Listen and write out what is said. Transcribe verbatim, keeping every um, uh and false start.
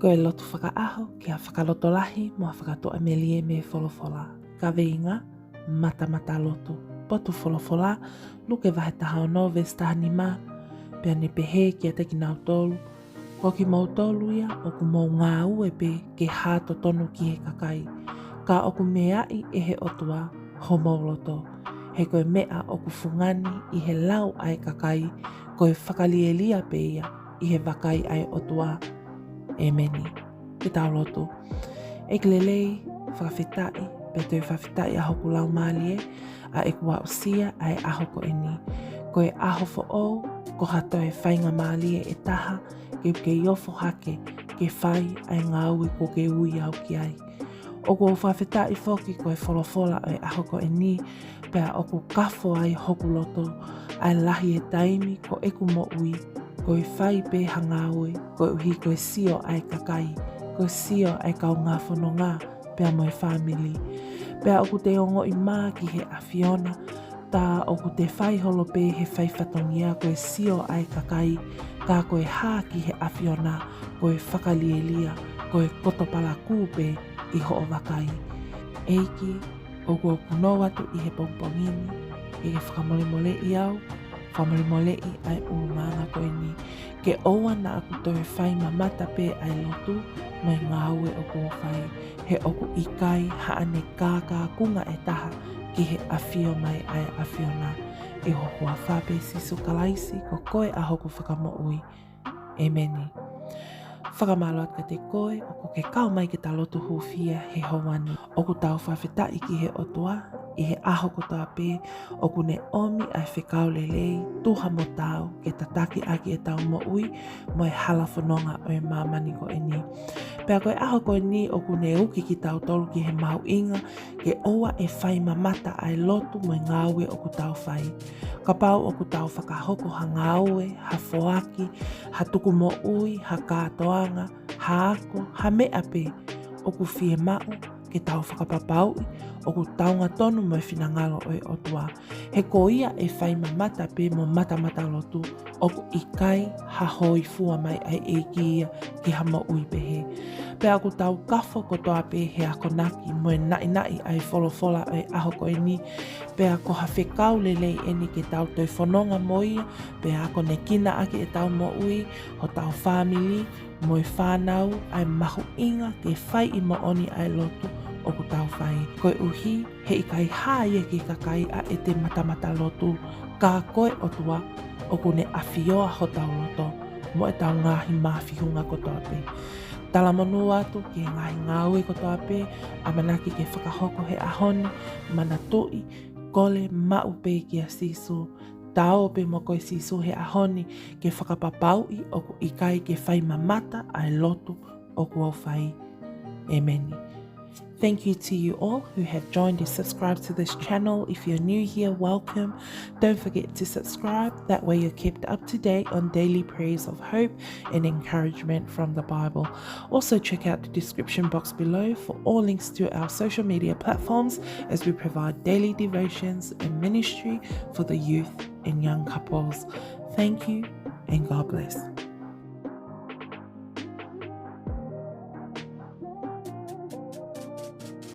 Ko e lotu fakaʻaho ki ha fakalotolahi mo ha fakatuʻamelie mei he folofola. Kaveinga: Matamata lotu. Potu folofola: Luke vahe taha ono veesi taha nima. Pea ne pehē kiate kinautolu: Ko kimoutolu ia ʻoku mou ngāue pē ke hā totonu ki he kakai, ka ʻoku meaʻi ʻe he ʻOtua homou loto. He ko e meʻa ʻoku fungani ʻi he lau ʻa e kakai, ko e fakalielia pē ia ʻi he vakai ʻa e ʻOtua. ʻĒmeni. Ke tau lotu. ʻEiki lelei, fakafetaʻi, pea toe fakafetaʻi ʻa hoku laumālie, ʻa ʻeku aʻusia ʻa e ʻaho ko eni. Ko e ʻaho foʻou, ko ha toe faingamālie ʻe taha, ke u kei ofo hake, ke fai ʻa e ngāue kuo ke ui au ki ai. ʻOku ou fakafetaʻi foki ko e folofola ʻo e ʻaho ko eni, pea ʻoku kafo ai hoku loto, ʻa e lahi e taimi ko ʻeku moʻui, ko e fai pē ha ngāue, koeʻuhi ko e sio ʻa e kakai, ko e sio ʻa e kaungā fononga, pea mo e fāmili. Pea ʻoku te ongoʻi mā ki he ʻAfiona, tā ʻoku te fai holo pē he fai fatongia ko e sio ʻa e kakai, ka ko e hā ki he ʻAfiona, ko e fakalielia, ko e koto palakū pē ʻi hoʻo vakai. ʻEiki, ʻoku ou punou atu ʻi he pongipongi ni, ke ke fakamolemoleʻi au, fakamolemoleʻi ʻa e ʻulungaanga ko eni, ke ʻoua naʻa ku toe fai mamata pē ʻa e lotu mo e ngāue ʻoku ou fai, he ʻoku ʻikai haʻane kākākunga ʻe taha ki he ʻafio mai ʻa e ʻAfiona. ʻI ho huafa pē Sīsū Kalaisi, ko koe ʻa hoku Fakamoʻui. ʻĒmeni. Fakamālō atu kiate koe ʻoku ke kau mai ke ta lotu hūfia he houa ni. ʻOku tau fakafetaʻi ki he ʻOtua ʻi he ʻaho kotoa pē ʻoku ne ʻomi ʻa e fekau lelei, tuha mo taau, ke tataki ʻaki ʻetau moʻui mo e hala fononga ʻo e māmani ko eni. Pea ko e ʻaho ko eni ʻoku ne uki kitautolu ki he mahuʻinga ke ʻoua ʻe fai mamata ʻa e lotu mo e ngāue ʻoku tau fai. Kapau ʻoku tau fakahoko ha ngāue, ha foaki, ha tuku moʻui, ha kātoanga, ha ako, ha meʻa pē, ʻoku fiemaʻu ke tau fakapapauʻi ʻoku taunga tonu mo e finangalo ʻo e ʻOtua. He ko ia ʻe fai mamata pē mo matamata lotu, ʻoku ʻikai ha hōifua mai ʻa e ʻEiki ia ki ha moʻui pehē. Pea ʻoku tau kafo kotoa pē he akonaki mo e naʻinaʻi ʻa e folofola ʻo e ʻaho ko eni. Pea ko ha fekau lelei eni ke tau toe fononga mo ia, pea akonekina ʻaki ʻetau moʻui, hotau fāmili, mo e fānau, ʻa e mahuʻinga ke fai ʻi moʻoni ʻa e lotu ʻoku tau fai. Koeʻuhi he ʻikai hā ia ki he kakai ʻa ʻete matamata lotu, ka ko e ʻOtua ʻoku ne ʻafioʻi hotau loto mo ʻetau ngaahi mafimafi kotoa pē. Talamonū atu ki he ngaahi ngāue kotoa pē ʻamanaki ke fakahoko he ʻaho ni, manatuʻi, kole maʻu pē kia Sīsū, tā ō pē mo koe Sīsū he ʻaho ni ke fakapapauʻi ʻoku ʻikai ke fai mamata ʻa e lotu ʻoku ou fai. ʻĒmeni. Thank you to you all who have joined and subscribed to this channel. If you're new here, welcome. Don't forget to subscribe. That way you're kept up to date on daily prayers of hope and encouragement from the Bible. Also check out the description box below for all links to our social media platforms as we provide daily devotions and ministry for the youth and young couples. Thank you and God bless.